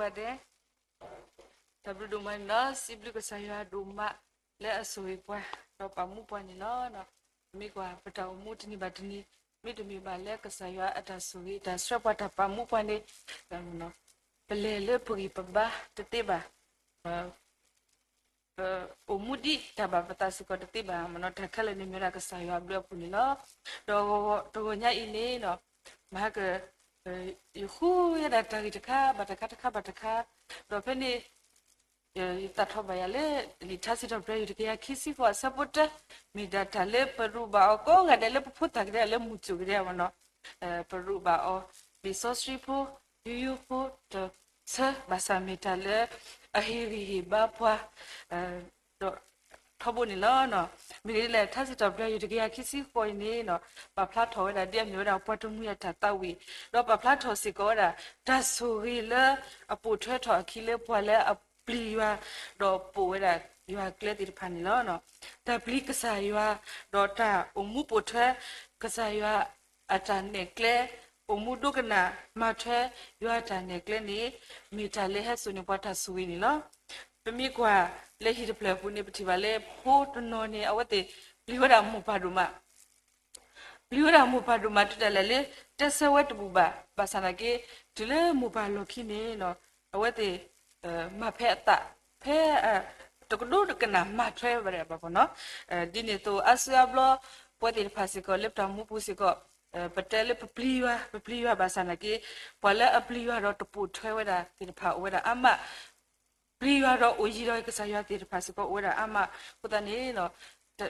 ဂၤဒဲး, တၢ်ဘျုးဒိၣ်မးန့ၣ်လီၤ. စံးဘျုးကစၢ်ယွၤဒိၣ်မး လၢအဆိၣ်ဂ့ၤပှၤ ဒီးပာ်မူပှၤန့ၣ်လီၤ. မ့ၢ်ကွၢ်ပတၢ်အိၣ်မူတနံၤဘၣ်တနံၤ မ့တမ့ၢ်ဘၣ်လၢကစၢ်ယွၤအတၢ်ဆိၣ်ဂ့ၤ တၢ်ဆှၢပှၤ တၢ်ပာ်မူပှၤန့ၣ် ပလဲၤလၢပဂံၢ်ပဘါတသ့ဘၣ်. ပအိၣ်မူဒ်တၢ်ဘၣ်ပသးစ့ၢ်ကီးတသ့ဘၣ်မ့ၢ်နီၤ. တၢ်ခဲလၢာ်န့ၣ်မ့ၢ်ဝဲဒၣ်ကစၢ်ယွၤအဘျုးအဖှိၣ်န့ၣ်လီၤ. ဒီးတဂီၤညါအံၤန့ၣ် မဟါက ယဃုယဲဒၣ်တၢ်ဂ့ၢ်တခါဘၣ်တခါတခါဘၣ်တခါ, ဒီးဖဲန့ၣ် ယသးထီၣ်ဘၣ်ယၤလၢ လံာ်ထါစံးထီၣ်ပတြၢၤ ယိၤတကယၤခံဆံဃိး အဆၢဖိတၢ, မ့ၢ်ဒၣ်တၢ်လၢပရူးဘၣ်အီၤကိးဂၤဒဲးလၢပဖိသၣ်ကဒဲ လၢမုၢ်စူၣ်ကဒဲမ့ၢ်နီၤ. ပရူးဘၣ်အီၤ လံာ်စီဆှံဖိ ယူယူဖိတဆၢ ဘၣ်ဆၣ်မ့ၢ်တၢ်လၢအဟ့ၣ်ဂံၢ်ဟ့ၣ်ဘါပှၤ ဒီးထီဘိန့ၣ်လီၤ. မ့ၢ်ဒ်လဲၣ် ထါစံးထီၣ်ပတြၢၤ ယိၤတကယၤခံဆံဃိးအံၤန့ၣ် ပာ်ဖျါထီၣ်ဝဲဒၣ်ဒ်အမ့ၢ်ဝဲဒၣ်ပှၤတမှံၤအတၢ်သးဝံၣ်, ဒီးပာ်ဖျါထီၣ်စ့ၢ်ကီးဝဲဒၣ် တၢ်ဆိၣ်ဂ့ၤလၢအပိာ်ထွဲထီၣ်အခံလၢပှၤလၢအပျံၤယွၤ ဒီးပိာ်ဝဲဒၣ်ယွၤကျဲသ့ၣ်တဖၣ်န့ၣ်လီၤ. တၢ်ပျံၤကစၢ်ယွၤ ဒီးတၢ်အိၣ်မူပိာ်ထွဲ ကစၢ်ယွၤအတၢ်နဲၣ်ကျဲ, အိၣ်မူဒိကနၣ်မၤထွဲယွၤအတၢ်နဲၣ်ကျဲန့ၣ် မ့ၢ်တၢ်လၢဟဲစိာ်န့ၢ်ပှၤတၢ်ဆိၣ်ဂ့ၤန့ၣ်လီၤ. ပမ့ၢ်ကွၢ်လၢဟံၣ်တဖျၢၣ်အပူၤန့ၣ် ပထံၣ်ဘၣ်လၢဖိတနီၤန့ၣ် အဝဲသ့ၣ်ပျံၤဝဲဒၣ်မိၢ်ပၢ်ဒိၣ်မး ပျံၤဝဲဒၣ်မိၢ်ပၢ်ဒိၣ်မး တုၤဒၣ်လဲာ်လၢ တဲဆၢဝဲတဘူၣ်ဘၣ်, ဘၣ်ဆၣ်နာ်က့ တုၤလၢမိၢ်ပၢ်လီၢ်ခံန့ၣ် အဝဲသ့ၣ် မၤဖဲအသး ဖဲ တကဒိတကနၣ်မၤထွဲဝဲဒၣ်ဘၣ်နီၤ. ဒ်န့ၣ်အသိး အါစုအါဘျီ ပဝဲသ့ၣ်တဖၣ်စ့ၢ်ကီး လၢပတၢ်မူပူၤစ့ၢ်ကီး ပတဲလၢပပျံၤယွၤ ပပျံၤယွၤဘၣ်ဆၣ်နာ်က့ ပှၤလၢအပျံၤယွၤဒီးတပိာ်ထွဲဝဲဒၣ်သ့ၣ်တဖၣ်အိၣ်ဝဲဒၣ်အါမး ပျံၤယွၤဒီးအိၣ်ယံၤဒီးကစၢ်ယွၤသ့ၣ်တဖၣ်စ့ၢ်ကီးအိၣ်ဝဲဒၣ်အါမး. အဃိသတးန့ၣ်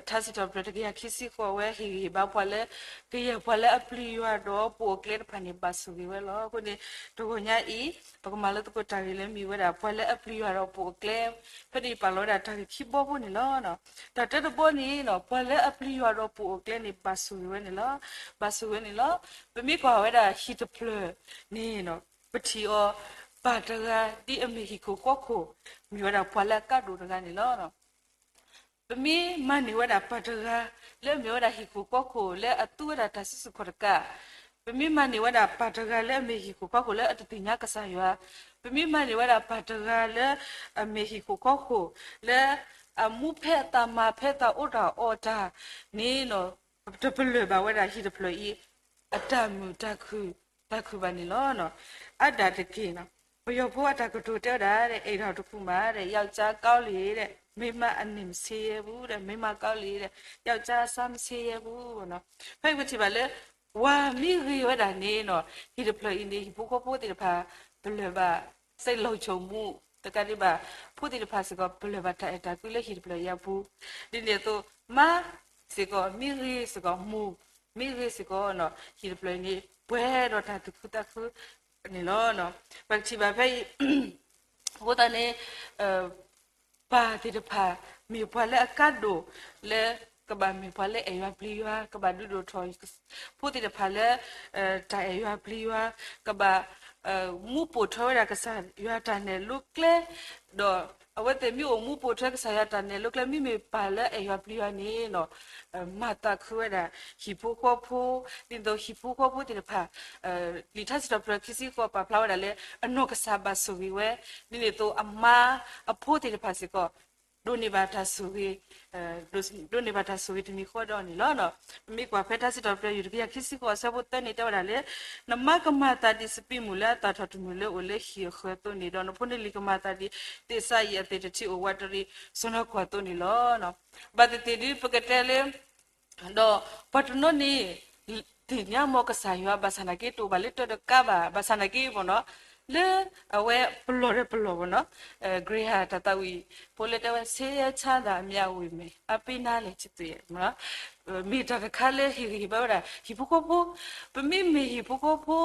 ထါစံးထီၣ်ပတြၢၤတကယၤခံဆံဃိးဝဲ ဟ့ၣ်ဂံၢ်ဟ့ၣ်ဘါပှၤလၢ ကယဲၢ်ပှၤလၢအပျံၤယွၤဒီးပိာ်အကျဲတဖၣ်န့ၣ် ဘၣ်ဆိၣ်ဂ့ၤဝဲလီၤ. အဃိန့ၣ် တဂီၤညါအံၤ ပကမၤလိသကိးတၢ်ဂ့ၢ်လၢမ့ၢ်ဝဲဒၣ် ပှၤလၢအပျံၤယွၤဒီးပိာ်အကျဲ, ဖဲန့ၣ်ပာ်လီၤဝဲဒၣ်တၢ်ဂ့ၢ်ခံဘီဖိန့ၣ်လီၤ. တၢ်တၢတဘီန့ၣ် ပှၤလၢအပျံၤယွၤဒီးပိာ်အကျဲန့ၣ် ဘၣ်ဆိၣ်ဂ့ၤဝဲန့ၣ်လီၤ. ဘၣ်ဆိၣ်ဂ့ၤဝဲန့ၣ်လီၤ. ပမ့ၢ်ကွၢ်ဝဲဒၣ်ဟံၣ်တဖျၢၣ်န့ၣ် ပထံၣ်အီၤ ပၢ်တဂၤ ဒ်အမ့ၢ်ဟံၣ်ခိၣ်ဃီခိၣ် မ့ၢ်ဝဲဒၣ်ပှၤလၢအကါဒိၣ်တဂၤန့ၣ်လီၤ. ပမ့ၢ်မၤန့ၢ်ဝဲဒၣ်ပၢ်တဂၤ လၢအမ့ၢ်ဝဲဒၣ်ဟံၣ်ခိၣ်ဃီခိၣ်လၢအသူဝဲဒၣ်တၢ်စုဆူၣ်ခီၣ်တကး, ပမ့ၢ်မၤန့ၢ်ဝဲဒၣ်ပၢ်တဂၤလၢအမ့ၢ်ဟံၣ်ခိၣ်ဃီခိၣ်လၢအတသ့ၣ်ညါကစၢ်ယွၤ, ပမ့ၢ်မၤန့ၢ်ဝဲဒၣ်ပၢ်တဂၤလၢအမ့ၢ်ဟံၣ်ခိၣ်ဃီခိၣ် လၢအမူဖဲအသးမၤဖဲအသးအိၣ်တၢ်အီၣ်တၢ်န့ၣ် တပလၢၢ်ဘၣ်ဝဲဒၣ်ဟံၣ်တဖျၢၣ်အံၤ အတၢ်မုာ်တၢ်ခုၣ်တၢ်ခုၣ်ဘၣ်န့ၣ်လီၤ. အါဒၣ်တက့ၢ် ပယီၤဖိအတၢ်ကတိၤတဲဝဲဒၣ် အိမ်ထောင်တစ်ခုမှာ ယောက်ျားကောင်းလေ မိန်းမအနံၤမဆင်းရဲဘူး, မိန်းမကောင်းလေ ယောက်ျားအဆံးမဆင်းရဲဘူး. ဖဲပထံၣ်ဘၣ်လၢ ပှၤမ့ၢ်ဂ့ၤဝဲဒၣ်န့ၣ် ဟံၣ်တဖျၢၣ်အံၤန့ၣ် ဟံၣ်ဖိဃီဖိသ့ၣ်တဖၣ် ပလၢၢ်ဘၣ် စိတ်လုံခြုံမှု တကးဒံးဘၣ် ဖိသ့ၣ်တဖၣ်စ့ၢ်ကီး ပလၢၢ်ဘၣ်တၢ်အဲၣ်တၢ်ကွံလၢဟံၣ်တဖျၢၣ်အံၤအပူၤ, ဒ်န့ၣ်အသိး မါစ့ၢ်ကီး မ့ၢ်ဂ့ၤစ့ၢ်ကီး မိၢ်မ့ၢ်ဂ့ၤစ့ၢ်ကီး ဟံၣ်တဖျၢၣ်အံၤန့ၣ် ပှဲၤဒီးတၢ်သူၣ်ခုသးခုန့ၣ်လီၤ. ပကထံၣ်ဘၣ်ဖဲအံၤ အဃိသတးန့ၣ် ပၢ်သ့ၣ်တဖၣ် မ့ၢ်ပှၤလၢအကါဒိၣ်လၢ ကဘၣ်မ့ၢ်ပှၤလၢအဲၣ်ယွၤပျံၤယွၤ, ကဘၣ်ဒုးဒိၣ်ထီၣ် ဖိသ့ၣ်တဖၣ်လၢ တၢ်အဲၣ်ယွၤပျံၤယွၤ, ကဘၣ် မူပိာ်ထွဲဝဲဒၣ်ကစၢ်ယွၤတၢ်နဲၣ်လိကျဲ, ဒီးအဝဲသ့ၣ်မ့ၢ်အိၣ်မူပိာ်ထွဲကစၢ်ယွၤတၢ်နဲၣ်လိကျဲ မ့မ့ၢ်ပၢ်လၢအဲၣ်ယွၤပျံၤယွၤန့ၣ် မၤသးခုဝဲဒၣ် ဟံၣ်ဖိဃီဖိ, ဒ်သိးဟံၣ်ဖိဃီဖိသ့ၣ်တဖၣ် လံာ်ထါစံးထီၣ်ပတြၢၤခံဆံဃိးပာ်ဖျါဝဲဒၣ်လၢ အနီၢ်ကစၢ်ဘၣ်ဆိၣ်ဂ့ၤဝဲ, ဒ်န့ၣ်အသိးအမါအဖိသ့ၣ်တဖၣ်စ့ၢ်ကီး ဒိးန့ၢ်ဘၣ်တၢ်ဆိၣ်ဂ့ၤ, ဒိးန့ၢ်ဘၣ်တၢ်ဆိၣ်ဂ့ၤတမံၤဃီဒီးန့ၣ်လီၤ. ပမ့ၢ်ကွၢ်ဖဲထါစံးထီၣ်ပတြၢၤ ယူၢ်တကယၤခံဆံဃိးအဆၢဖိသၢန့ၣ် တဲဝဲဒၣ်လၢ နမါကမၤသးဒ်စပံးမုၢ်လၢအသၣ်ထီၣ်တမုၢ်လၢ အိၣ်လၢဟံၣ်အဃၢၤအသိးန့ၣ်, ဒီးနဖိနလံၤကမၤသးဒ် သ့ၣ်စါယံၤအသ့ၣ်တထံၣ်အိၣ်ဝးတရံး စီၢ်နီၤခိၣ်အသိးန့ၣ်လီၤ. ဘၣ်သ့ၣ်သ့ၣ်ဒ်ပကတဲလၢ ဒီးပှၤတနီၤန့ၣ် သ့ၣ်ညါမ့ၢ်ကစၢ်ယွၤ ဘၣ်ဆၣ်နာ်က့ တအိၣ်ဘၣ်လၢတၢ်တကးဘၣ်, ဘၣ်ဆၣ်နာ်က့မ့ၢ်နီၤ လၢအဝဲပလီၢ်ဒီးပလီၢ်မ့ၢ်နီၤ Graham တၢ်သးဝံၣ်ဖိလၢတဲဝဲ ဆင်းရဲချမ်းသာအမျှဝေမယ် အပေးနားလည်ချစ်သူရဲ့ မ့ၢ်တၢ်တခါလၢဟ့ၣ်ဂံၢ်ဟ့ၣ်ဘါဝဲဒၣ် ဟံၣ်ဖိဃီဖိ, ပမ့မ့ၢ်ဟံၣ်ဖိဃီဖ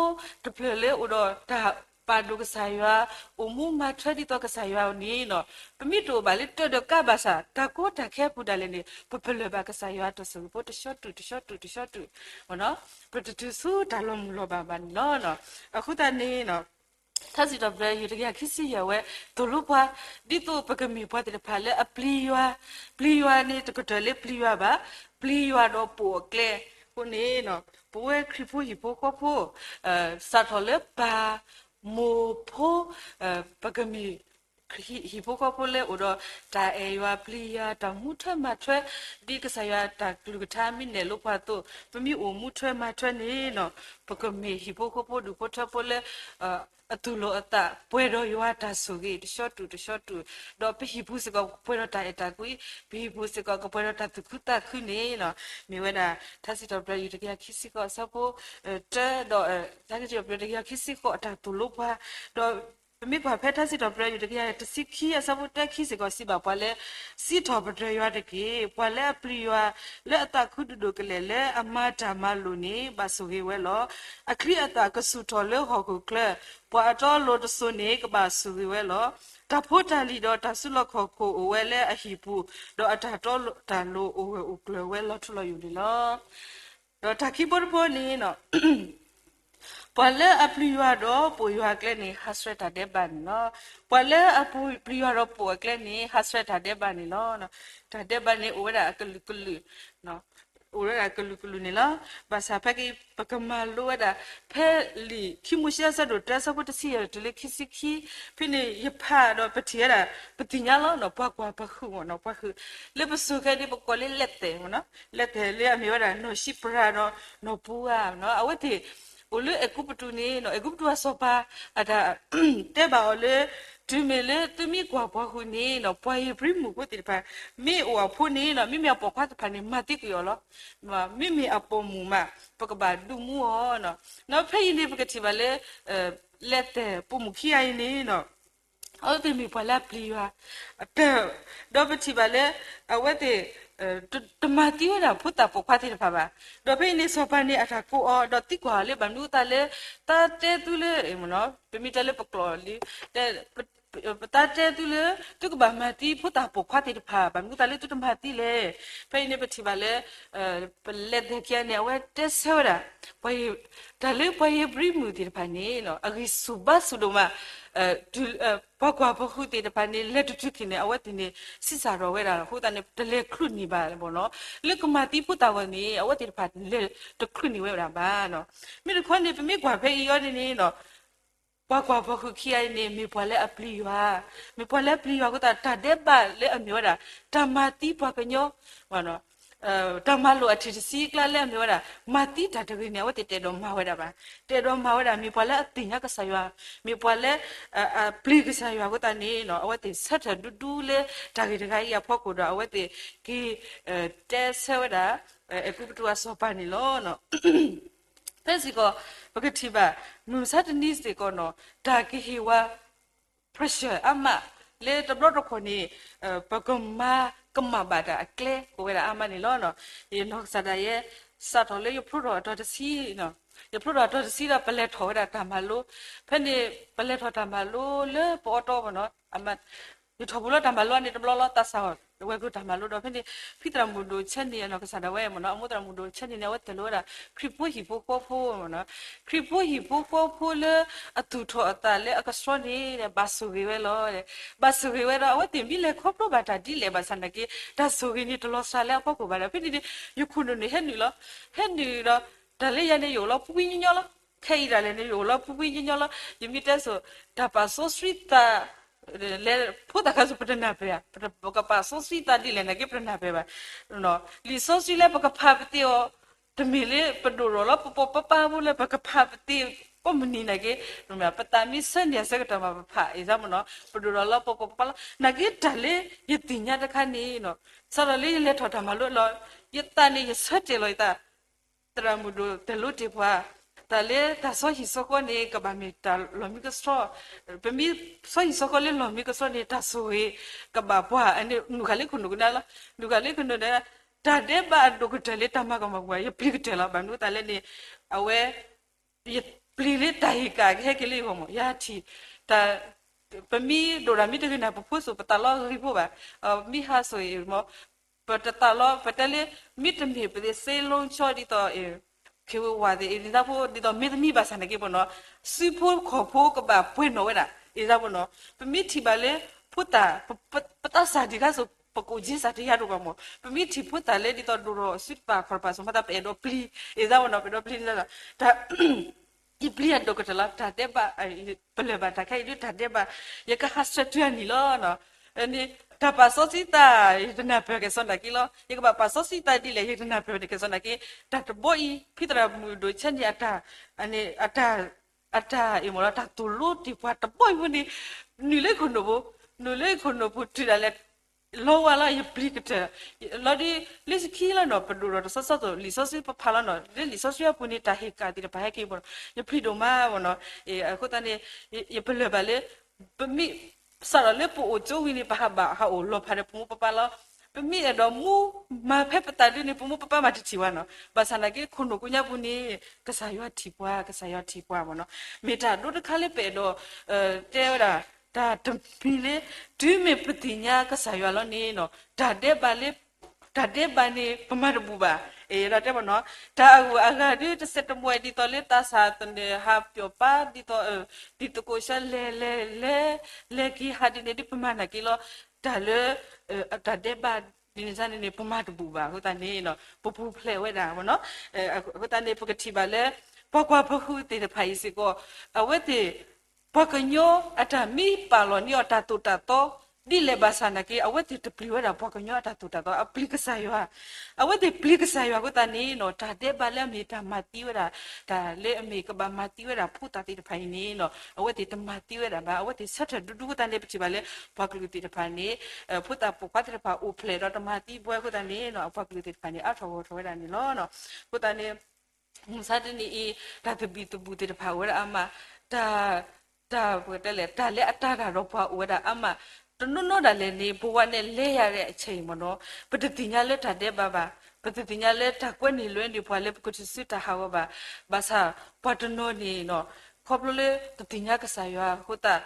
ိတဖျၢၣ်လၢအိၣ်ဒီးတၢ်ပာ်ဒိၣ်ကစၢ်ယွၤ, အိၣ်မူမၤထွဲဒ်သိးကစၢ်ယွၤန့ၣ်နီၤ, ပမ့ၢ်တအိၣ်ဘၣ်လၢတၢ်တကးဘၣ်ဆၣ် တၢ်ကီတၢ်ခဲအပူၤဒၣ်လဲာ်န့ၣ် ပပလၢၢ်ဘၣ်ကစၢ်ယွၤတၢ်ဆိၣ်ဂ့ၤဖိတဆီတုၤတဆီတုၤတဆီတုၤ ပတတုၤဆူတၢ်လီၤမုၢ်လီၤဘၣ်ဘၣ်န့ၣ်လီၤ. အဃိသတးန့ၣ် ထါစံးထီၣ်ပတြၢၤ ယူၢ်တကယၤခံဆံယဲၢ်ဝဲ သိၣ်လိပှၤ ဒ်သိးပကမ့ၢ်ပှၤသ့ၣ်တဖၣ်လၢအပျံၤယွၤ, ပျံၤယွၤန့ၣ် တကတၢၢ်လၢပျံၤယွၤဘၣ်, ပျံၤယွၤဒီးပိာ်အကျဲ, အဃိန့ၣ် ပဝဲခရံာ်ဖိဟံၣ်ဖိဃီဖိ စးထီၣ်လၢပၢ် မိၢ်ဖိ, ပကမ့ၢ် ဟံၣ်ဖိဃီဖိလၢအိၣ်ဒီးတၢ်အဲၣ်ယွၤပျံၤယွၤ တၢ်မူထွဲမၤထွဲ ဒ်ကစၢ်ယွၤတၢ်ကလုၢ်ကထါမ့ၢ်နဲၣ်လိပှၤအသိး, ပမ့ၢ်အိၣ်မူထွဲမၤထွဲန့ၣ် ပကမ့ၢ်ဟံၣ်ဖိဃီဖိဒူၣ်ဖိထၢဖိလၢ အသူၣ်လီၤအသး ပှဲၤဒီးယွၤတၢ်ဆိၣ်ဂ့ၤတဆှီတူာ်တဆှီတူာ်, ဒီးပဟံၣ်ပူၤစ့ၢ်ကီးကပှဲၤဒီးတၢ်အဲၣ်တၢ်ကွံ, ပဟံၣ်ပူၤစ့ၢ်ကီးကပှဲၤဒီးတၢ်သူၣ်ခုသးခုန့ၣ်လီၤ. မ့ၢ်ဝဲဒၣ် ထါစံးထီၣ်ပတြၢၤ တကယၤခံဆံဃိး အဆၢဖိ တၢ ဒီး ထါစံးထီၣ်ပတြၢၤ တကယၤခံဆံဃိးအတၢ်သိၣ်လိပှၤ, ဒီး ပမ့ၢ်ကွၢ်ဖဲထါစံးထီၣ်ပတြၢၤ တကယၤတဆံခံ အဆၢဖိတၢခံစ့ၢ်ကီး စံးဘၣ်ပှၤလၢ စံးထီၣ်ပတြၢၤယွၤတက့ၢ်. ပှၤလၢအပျံၤယွၤ လၢအသးခုဒိၣ်ဒိၣ်ကလဲာ်လၢအမၤတၢ်မၤလိာ်န့ၣ် ဘၣ်ဆိၣ်ဂ့ၤဝဲလီၤ. အချံအသၣ်ကဆူၣ်ထီၣ်လၢဟီၣ်ခိၣ်ချၢ, ပှၤအတီအလိၤတစိၤန့ၣ် ကဘၣ်ဆိၣ်ဂ့ၤဝဲလီၤ. တၢ်ဖိတၢ်လံၤဒီးတၢ်စုလီၢ်ခီၣ်ခိၣ်အိၣ်ဝဲလၢအဟံၣ်ပူၤ, ဒီးအတၢ်တီတၢ်လိၤအိၣ်ဂၢၢ်အိၣ်ကျၢၤဝဲလီၤထူလီၤယိာ်န့ၣ်လီၤ. ဒီးတၢ်ခံဘိတဘိန့ၣ် ပှၤလၢအပျံၤယွၤဒီးပိာ်ယွၤအကျဲန့ၣ် ဟးဆှဲးတၢ်ဒဲးဘးန့ၣ်လီၤ. ပှၤလၢအပျံၤယွၤဒီးပိာ်အကျဲန့ၣ် ဟးဆှဲးတၢ်ဒဲးဘးန့ၣ်လီၤ. တၢ်ဒဲးဘးန့ၣ်အိၣ်ဝဲဒၣ်အကလုာ်ကလုာ်, အိၣ်ဝဲဒၣ်ကလုာ်ကလုာ်န့ၣ်လီၤ. ဘၣ်ဆၣ်ဖဲက့ၤ ပကမၤလိဝဲဒၣ် ဖဲလံာ်ခံမိၤၡ့အဆၢဒိၣ်တၢ အဆၢဖိတဆံယဲၢ်တုၤလၢခံဆံခံ, ဖဲန့ၣ်ယဖးဒီးပထံၣ်ဝဲဒၣ် ပသ့ၣ်ညါလီၤ ပှၤကွၢ်ပှၤဟုၣ်မ့ၢ်နီၤ ပှၤဟုၣ်လၢပစိၤခဲဒ်ပကိးလၢလဲၤသဲးမ့ၢ်နီၤ, လဲၤသဲးလၢအမ့ၢ်ဝဲဒၣ် နီၢ်ၡံပြၤဒီးနီၢ်ပူၤဧါနီၤ, အဝဲသ့ၣ် အိၣ်လၢအဲၤကူပတူးန့ၣ်နီၤ, အဲၤကူပတူးအစီၤပၤ အတၢ် တဲဘၣ်အီၤလၢ တုၤမ့ၢ်လၢသုမ့ၢ်ကွၢ်ပှၤဟုၣ်န့ၣ်နီၤ, ပှၤဧ့ၤဘြံၤမုၣ်ဖိသ့ၣ်တဖၣ် မ့ၢ်အိၣ်အဖိန့ၣ်နီၤ, မ့မ့ၢ်အပိာ်ခွါသ့ၣ်တဖၣ်န့ၣ် မၤသံကွံာ်အီၤလီၤ. မ့မ့ၢ်အပိာ်မုၣ်မး ပကဘၣ်ဒုးမူအီၤနီၤ. ဒီးဖဲအံၤန့ၣ် ပကထံၣ်ဘၣ်လၢ လဲၤသဲးပိာ်မုၣ်ခံဂၤအံၤန့ၣ်နီၤ အဝဲသ့ၣ်မ့ၢ်ပှၤလၢအပျံၤယွၤ, ဒီးပထံၣ်ဘၣ်လၢ အဝဲသ့ၣ် တမၤသံဝဲဒၣ်ဖိသၣ်ပိာ်ခွါသ့ၣ်တဖၣ်ဘၣ်. ဒီးဖဲအံၤန့ၣ် စီၤပၤန့ၣ်အတၢ်ကိးအီၤ ဒီးသံကွၢ်အီၤလၢ ဘၣ်မနုၤအဃိသတးလၢ တၢ်တဲသုလၢ ပမ့ၢ်တဲလၢပကျိာ်လံ တၢ်တဲသုလၢ သုကဘၣ်မၤသံဖိသၣ်ပိာ်ခွါသ့ၣ်တဖၣ် ဘၣ်မနုၤအဃိသတးလၢသုတမၤသံလဲၣ်. ဖဲအံၤန့ၣ် ပထံၣ်ဘၣ်လၢ ပလဲၤသဲးခံဂၤန့ၣ် အဝဲတဲဆၢဝဲဒၣ် တၢ်လၢပှၤဧ့ၤဘြံၤမုၣ်သ့ၣ်တဖၣ်န့ၣ် အဂံၢ်ဆူၣ်ဘါဆူၣ်ဒိၣ်မး, ပှၤကွၢ်ပှၤဟုၣ်သ့ၣ်တဖၣ်န့ၣ် လဲၤတတုၤခံန့ၣ် အဝဲသ့ၣ်န့ၣ် ဆံးစၢ်ထီၣ်ဝဲဒၣ်အဃိသတးန့ၣ် တလဲၤချုးန့ၢ်ဘၣ်ဘၣ်နီၤ. လၢကမၤသံဖိသၣ်ဂီၢ်န့ၣ် အဝဲသ့ၣ်တဖၣ်လဲၤတချုးန့ၢ်ဝဲဒၣ်ဘၣ်နီၤ. မ့ၢ်တခီန့ၣ် ပမ့ၢ်ကွၢ်ဖဲအံၤအီၤန့ၣ်န့ၣ် ပှၤကွၢ်ပှၤဟုၣ်ခံဂၤအံၤန့ၣ် မ့ၢ်ပှၤလၢအပျံၤယွၤ, မ့ၢ်ပှၤလၢအပျံၤယွၤအဃိသတး တၢ်ဒဲးဘးလၢအမ့ၢ်ဝဲဒၣ် တၢ်မၤသံပှၤကညီ တၢ်မၤလိာ်အထံၣ်တဆံအကျါလၢအမ့ၢ်ဝဲဒၣ် မၤသံတၢ်တဂ့ၤန့ၣ် အဝဲသ့ၣ်တအဲၣ်ဒိးမၤဝဲဒၣ်ဘၣ်. တအဲၣ်ဒိးမၤဝဲဒၣ် မ့ၢ်ပှၤလၢအသ့ၣ်ညါကစၢ်ယွၤ, မ့ၢ်ပှၤလၢ အပျံၤကစၢ်ယွၤအဃိသတးန့ၣ် အဝဲသ့ၣ်ဆၢထၢၣ်ဒူဒူလၢတၢ်ဂ့ၢ်တခါအံၤအဖီခိၣ်ဒီး အဝဲသ့ၣ်က့ၤ တဲဆၢဝဲဒၣ် အဲၤကူပတူးအစီၤပၤန့ၣ်လီၤ. ဖဲစ့ၢ်ကီး ပကထံၣ်ဘၣ် မုၢ်မဆါတနံၤစ့ၢ်ကီးနီၤ တၢ်ကဟ့ၣ်ဝဲ pressure အါမး လၢတဘျီတခီၣ်န့ၣ် ပကမၤကမၣ်ဘၣ်တၢ်အကျဲ အိၣ်ဝဲဒၣ်အါမးန့ၣ်လီၤ. ယနီၢ်ကစၢ်ဒၣ်ယဲ စးထီၣ်လၢယဖျိထီၣ်အတီၤတဆံ, ယဖျိထီၣ်အတီၤတဆံဒီး ပလဲၤထီၣ်ဝဲဒၣ်တၢ်မၤလိ, ဖဲန့ၣ် ပလဲၤထီၣ်တၢ်မၤလိလၢပအီတီမ့ၢ်နီၤ ယထီၣ်ပူၤလၢတၢ်မၤလိန့ၣ်တဘျီလီၤ သးစၢ်ဝဲၤကျိၤတၢ်မၤလိဒီး ဖဲန့ၣ် ဖံသရၣ်မုၣ်ဒိၣ်ဆဲန့ၣ် အနီၢ်ကစၢ်ဒၣ်ဝဲမ့ၢ်နီၤ အမိၢ်သရၣ်မုၣ်ဒိၣ်ဆဲန့ၣ်န့ၣ် အဝဲတဲလီၤဝဲဒၣ် ခရံာ်ဖိဟံၣ်ဖိဃီဖိမ့ၢ်နီၤ ခရံာ်ဖိဟံၣ်ဖိဃီဖိလၢအသူၣ်ထီၣ်အသးလၢအကဆှီန့ၣ် ဘၣ်ဆိၣ်ဂ့ၤဝဲလီၤ. ဘၣ်ဆိၣ်ဂ့ၤဝဲဒီး အဝဲသ့ၣ်မ့ၢ်လဲၤခီဖျိဘၣ်တၢ်ဒ်လဲၣ်ဘၣ်ဆၣ်နာ်က့ တၢ်ဆိၣ်ဂ့ၤန့ၣ်တလီၤစှၤလၢအဖီခိၣ်ဘၣ်ဒီး ဖဲန့ၣ်န့ၣ် ယခိၣ်နူာ်န့ၣ်ဟဲနုာ်လီၤ. ဟဲနုာ်ဒီး တၢ်လၢယၤန့ၣ် ယအိၣ်လီၤဖှံဖှံညီညီလီၤ. ခဲအံၤဒၣ်လဲာ်န့ၣ် ယအိၣ်လီၤဖှံဖှံညီညီလီၤ. ယမ့ၢ်တဲဆိ တၢ်ပာ်စီဆှံသး လဲၤဖိသၣ်ခါဆူ ပတနၢ်ပၢၢ်ဧါ, ပကပာ်စီဆှံသးဒ်လဲၣ်နာ်က့ ပတနၢ်ပၢၢ်ဘၣ်. လံာ်စီဆှံလၢပကဖးပသ့အီၤ တမ့ၢ်လၢပဒိၣ်ထီၣ်လၢပပိာ်ပပၢ်ဖိလၢပကဖးပသ့ကိးမုၢ်နံၤနာ်က့ ပသးမ့ၢ်ဆၢန့ၢ်အဆၢကတီၢ်မး ပဖးအံၤသးမ့ၢ်နီၤ ပဒိၣ်ထီၣ်လၢပပိာ်ပပၢ်လီၤ. နာ်က့တၢ်လၢယသ့ၣ်ညါတခါန့ၣ် စးထီၣ်လၢယလဲၤထီၣ်တၢ်မၤလိလီၤ ယသးန့ၣ် ယဆၢတဲာ်လီၤယသး သရၣ်မုၣ်ဒိၣ်တဲာ်လိတ့ၢ်ပှၤ တၢ်လၢတၢ်စီဟံၣ်စီဃီန့ၣ် ကဘၣ်မ့ၢ်တၢ်လီၤမံကဆှီ, ပမ့ၢ်စီဟံၣ်စီဃီလၢလီၤမံကဆှီန့ၣ် တၢ်ဆိၣ်ဂ့ၤကဘၣ်ပှၤ နုာ်ဃာ်လၢခိၣ်နူာ်ကဒါလီၤ. နုာ်ဃာ်လၢခိၣ်နူာ်ဒီး တၢ်ဒဲးဘးအဒိၣ်ကတၢၢ်လၢတၢ်မၤကမၣ်ပှၤ ယပျံၤကတၢၢ်လီၤ. ဘၣ်မနုၤအသးလဲၣ်န့ၣ် အဝဲ ယပျံၤလၢတၢ်ဟ့ၣ်ကၣ်ကဟဲက့ၤလၢယဂီၢ်မး ယဟးထံၣ် တၢ် ပမ့ၢ်ဒိၣ်တၢ်မ့ၢ်တဂ့ၤန့ၣ် ပဖိစိၤ ပသးလီဂ့ၤဖိဘၣ်. မ့ၢ်ဟးစိၤအံၤမ့ၢ် ပတသးလီ ပတဲလၢ မ့တမ့ၢ်ပသ့စ့လိဆှီဒ်သိး ခ့ဝ့ဝးသ့ၣ် အံၤဒ်သးဖိ ဒ်သိးမ့တမ့ၢ်ဘၣ်ဆၣ်နာ်က့ ပနီၤ စုဖိခီၣ်ဖိကဘၣ်ပှဲၤနီၣ်ဝဲဒၣ် အံၤသးဖိနီၤ ပမ့ၢ်ထံၣ်ဘၣ်လၢ ဖိသၣ် ပသးစၢ်ဒံးခါစိၤ ပကိးက့စၢ်တယါဒိၣ်ဘၣ်မး ပမ့ၢ်ထံၣ်ဖိသၣ်လၢဒ်သိးဒိၣ်ထီၣ်စုတပၤခီၣ်တပၤစိၤ မၤသးပအဲၣ်ဒိးပျံၤ အံၤသးဖိနီၤ ပအဲၣ်ဒိးပျံၤန့ၣ်လီၤ တၢ် ယပျံၤအဒိၣ်ကတၢၢ်လီၤ. တၢ်ဒဲးဘး, ပလၢၢ်ဘၣ်တၢ်ခဲအံၤဒုးတၢ်ဒဲးဘး, ယကဟးဆှဲးတုၤအနံၤလီၤ. တၢ်ပာ်စီဆှံသး, ယတနၢ်ပၢၢ်ကဲစီနာ်က့လီၤ. ယကဘၣ်ပာ်စီဆှံသးဒ်လဲၣ် ယတနၢ်ပၢၢ်ကဲစီနာ်က့, တၢ်တဘီအံၤ ဖံသရၣ်မုၣ်ဒိၣ်ဆဲန့ၣ် အတၢ်, အတၢ်အ့ၣ်မ့ၢ်လီၤ တၢ်သိၣ်လိတ့ၢ်ပှၤတဘီအံၤဖိန့ၣ်, နုာ်လၢခိၣ်နူာ်ပူၤ, နုာ်လၢခိၣ်နူာ်ပူၤတုၤဒၣ်လဲာ် လီၤဝါလီၤ ယပျံၤကတၢၢ်, လီၤဒ်လၢခံလီၤနီၤ ပဒိၣ်ဒီးတဆီဆီသိး လံာ်စီဆှံပဖးလီၤနီၤ လၢလံာ်စီဆှံအပူၤန့ၣ် တၢ်ဟ့ၣ်ကၣ်သ့ၣ်တဖၣ်ဟဲက့ၤမ့ၢ်နီၤ ယပျံၤဒိၣ်မးမ့ၢ်နီၤ. အဃိသတးန့ၣ် ယပလၢၢ်ဘၣ်လၢ ပမ့ၢ်စးထီၣ်လၢပအိၣ်ကၠိဝံၤန့ၣ် ပဟးဘၣ်ဟးအိၣ်လီၤဖးဒီးပမိၢ်ပပၢ်လီၤ. ပမ့ၢ်အဲၣ်ဒိးမူမၤဖဲပသးဒ်န့ၣ် ပမိၢ်ပပၢ်မၤတထံၣ်ဝဲနီၤ. ဘၣ်ဆၣ်သနာ်က့ ခိၣ်နူာ်ကိးညါပူၤန့ၣ် ကစၢ်ယွၤထံၣ်ပှၤ, ကစၢ်ယွၤထံၣ်ပှၤမ့ၢ်နီၤ. မ့ၢ်တၢ်ဒိတခါလၢပအဲၣ်ဒိး တဲဝဲဒၣ် တၢ်တမံၤလၢ တုၤမ့ၢ်ပသ့ၣ်ညါကစၢ်ယွၤလီၤန့ၣ်နီၤ တၢ်ဒဲးဘးလၢ တၢ်ဒဲးဘးန့ၣ် ပမၤတဘူၣ်ဘၣ်. အဲၣ်ဒိးတဲမ့ၢ်နီၤ တၢ်အဂုၤအဂၤဒုးတစဲးတမှဲၤ ဒ်သိးလၢသးစၢ်သနၢၣ်ဟးပၠီၣ်ပၢ် ဒ်သိး တံၤသကိးဆၢလဲၤလဲၤလဲၤ လဲၤက့ၤဟးဒ်န့ၣ်ဒုးပမၤနာ်က့လီၤ. တၢ်လၢ တၢ်ဒဲးဘးဒ်န့ၣ်န့ၣ် ပမၤတဘူၣ်ဘၣ်. အဃိသတးန့ၣ် ပပူၤဖျဲးဝဲဒၣ်မ့ၢ်နီၤ. အဃိသတးန့ၣ် ပကထံၣ်ဘၣ်လၢ ပှၤကွၢ်ဖိဃုသ့ၣ်တဖၣ်အံၤစ့ၢ်ကီး အဝဲသ့ၣ် ပှၤကညီအတၢ်မံပာ်လီၤန့ၢ်အီၤတၢ်သိၣ်တၢ်သီ ဒ်လဲၣ်ဘၣ်ဆၣ်နာ်က့ အဝဲသ့ၣ်တပျံၤဝဲဒၣ်ပှၤကညီအတၢ်သိၣ်တၢ်သီ အပျံၤကစၢ်ယွၤ. အဝဲသ့ၣ်ပျံၤကစၢ်ယွၤအဃိသတးန့ၣ်နီၤ တၢ်ဒဲးဘးလၢအမ့ၢ်တၢ်မၤသံဝဲဒၣ် တၢ်လၢအမ့ၢ်ကဘၣ်မၤသံဝဲဒၣ်ဖိသၣ်သ့ၣ်တဖၣ်အံၤန့ၣ်နီၤ အဝဲသ့ၣ်တမၤသံဝဲဒၣ်ဘၣ်. အဝဲသ့ၣ်ဆၢထၢၣ်ဒူဒူအဃိသတးန့ၣ် ပထံၣ်ဘၣ်လၢ ပှၤကလုာ်သ့ၣ်တဖၣ်န့ၣ် ဖိသၣ်ပိာ်ခွါသ့ၣ်တဖၣ်အိၣ်ဖျဲၣ်ဒီးတမၤသံပှၤအဃိသတးန့ၣ်နီၤ အပှၤကလုာ်သ့ၣ်တဖၣ်န့ၣ် အါထီၣ်ဂီၢ်ထီၣ်ဝဲဒၣ်န့ၣ်လီၤ. အဃိသတးန့ၣ် မုၢ်ဆါတနံၤအံၤ တၢ်သဘံၣ်သဘုၣ်သ့ၣ်တဖၣ်အိၣ်ဝဲဒၣ်အါမး, တၢ် တၢ်ပတဲလဲၣ် တၢ်လၢအတၢ်ရၤဒီးပှၤအိၣ်ဝဲဒၣ်အါမး, တနီၤနီၤဒၣ်လဲာ်န့ၣ် ပဝဲန့ၣ်လဲၤယၤရဲၣ်အဆဲးအံၤမ့ၢ်နီၤ ပတသ့ၣ်ညါလၢတၢ်ဒဲးဘးဘၣ်, ပတသ့ၣ်ညါလၢတၢ်ကွဲန့ၢ်လွဲန့ၢ်ပှၤလၢပကထုးစုတၢ်ဟးဂီၤဘၣ်. ဘၣ်ဆၣ်ပှၤတနီၤန့ၣ်နီၤ ခီဖျိလၢတသ့ၣ်ညါကစၢ်ယွၤအဃိသတး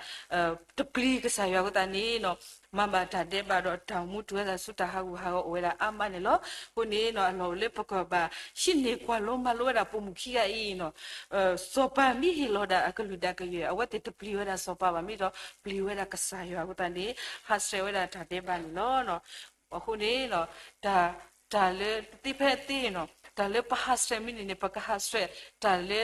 တပျံၤကစၢ်ယွၤအဃိသတးန့ၣ်နီၤ မၤဘၣ်တၢ်ဒဲးဘးဒီးတၢ်အိၣ်မူတုၤဝဲဒၣ်ဆူတၢ်ဟးဂူာ်ဟးဂီၤအိၣ်ဝဲဒၣ်အါမးန့ၣ်လီၤ. အဃိန့ၣ်နီၤ အလီၢ်အိၣ်လၢပကဘၣ်ဟံးန့ၢ်ကွၢ်လိမၤလိဝဲဒၣ်ပိာ်မုၣ်ခံဂၤအံၤနီၤ စီၤပၤမ့ၢ်ဟ့ၣ်လီၤဒၣ်အကလုၢ်ဒၣ်ကယဲၢ် အဝဲသ့ၣ်တပျံၤဝဲဒၣ်စီၤပၤဘၣ် မ့ၢ်ဒီးပျံၤဝဲဒၣ်ကစၢ်ယွၤအဃိသတးန့ၣ် ဟးဆှဲးဝဲဒၣ်တၢ်ဒဲးဘးန့ၣ်လီၤ. အဃိန့ၣ် တၢ် တၢ်လၢသ့ဖဲသ့နီၤ တၢ်လၢပဟးဆှဲးမ့ၢ်န့ၣ်န့ၣ် ပကဟးဆှဲး တၢ်လၢ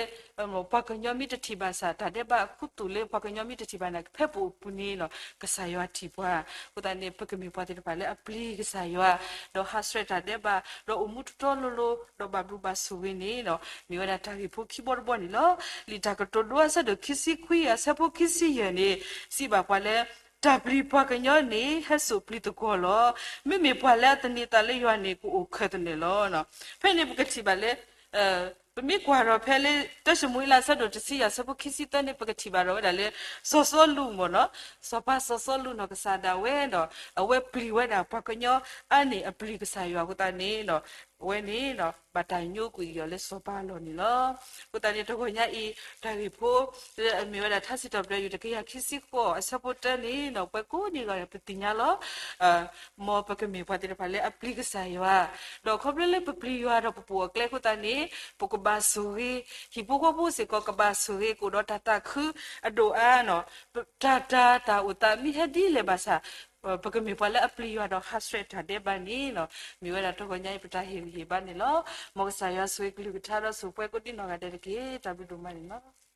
ပှၤကညီမ့ၢ်တထံၣ်ဘၣ်ဆၣ် တၢ်ဒဲးဘးခူသူၣ်လၢပှၤကညီမ့ၢ်တထံၣ်ဘၣ်န့ၣ် ဖဲပအိၣ်ပူၤန့ၣ်နီၤ ကစၢ်ယွၤထံၣ်ပှၤ. အဃိသတးန့ၣ် ပကမ့ၢ်ပှၤသ့ၣ်တဖၣ်လၢအပျံၤကစၢ်ယွၤ ဒီးဟးဆှဲးတၢ်ဒဲးဘး ဒီးအိၣ်မူတီတီလိၤလိၤ ဒီးဘၣ်ဘျုးဘၣ်ဆိၣ်ဂ့ၤန့ၣ်နီၤ မ့ၢ်ဝဲဒၣ်တၢ်ဂ့ၢ်ဖိခံဘီတဘီန့ၣ်လီၤ. လံာ်တၢ်ကတိၤဒိအဆၢဒိၣ်ခံဆံခွံအဆၢဖိခံဆံယဲၢ်န့ၣ် စံးဘၣ်ပှၤလၢ တၢ်ပျံၤပှၤကညီန့ၣ် ဟဲစိာ်ပျံၤသကိးလီၤ. မ့မ့ၢ်ပှၤလၢအသန့ၤသးလၢယွၤန့ၣ် ကအိၣ်ခၢၣ်သနၢၣ်လီၤ. ဖဲန့ၣ်ပကထံၣ်ဘၣ်လၢ ပမ့ၢ်ကွၢ်ဒီးဖဲလၢ တၢၡမူၤအ့လးအဆၢဒိၣ်တဆံယဲၢ်အဆၢဖိခံဆံသၢန့ၣ် ပကထံၣ်ဘၣ်ဒီးဝဲဒၣ်လၢ စီၤစီလူးမ့ၢ်နီၤ စီၤပၤစီၤစီလူးနီၤ ကစၢ်ဒၣ်ဝဲဒီး အဝဲပျံၤဝဲဒၣ်ပှၤကညီအါန့ၢ်အပျံၤကစၢ်ယွၤအဃိသတးန့ၣ်နီၤ အဝဲန့ၣ်နီၤ ဘၣ်တၢ်ညိကွံာ်အီၤလၢစီၤပၤအလီၢ်န့ၣ်လီၤ. အဃိသတးန့ၣ် တဂီၤညါအံၤ တၢ်ဂ့ၢ်ဖိ မ့ၢ်ဝဲဒၣ်ထါစံးထီၣ်ပတြၢၤ ယူၢ်တကယၤခံဆံဃိးအဆၢဖိတၢန့ၣ်နီၤ ပှၤကိးန့ၢ်ဂၤဒဲးပသ့ၣ်ညါလီၤ. မ်ပကမ့ၢ်ပှၤသ့ၣ်တဖၣ်လၢအပျံၤကစၢ်ယွၤ ဒီးခီဖျိလၢပပျံၤယွၤဒီးပပိာ်အကျဲအဃိသတးန့ၣ် ပကဘၣ်ဆိၣ်ဂ့ၤ ဟံၣ်ဖိဃီဖိစ့ၢ်ကီး ကဘၣ်ဆိၣ်ဂ့ၤကအိၣ်ဒီးတၢ်သးခုအဒိၣ်အါနီၤ တၢ်တၢ်တၢ်အိၣ်သးမ့ၢ်ဟဲဒ်လဲၣ်ဘၣ်ဆၣ် ပကမ့ၢ်ပှၤလၢအပျံၤယွၤဒီးဟးဆှဲးတၢ်ဒဲးဘးန့ၣ်နီၤ မ့ၢ်ဝဲဒၣ်တဂီၤညါအံၤပတၢ်ဟ့ၣ်ဂံၢ်ဟ့ၣ်ဘါန့ၣ်လီၤ. မ်ကစၢ်ယွၤဆိၣ်ဂ့ၤကလုၢ်ကထါဒီးဆိၣ်ပှဲၤကိးဒံနီၢ်ဂၤဒဲးတက့ၢ်. တၢ်ဘျုးဒိၣ်မးန့ၣ်လီၤ.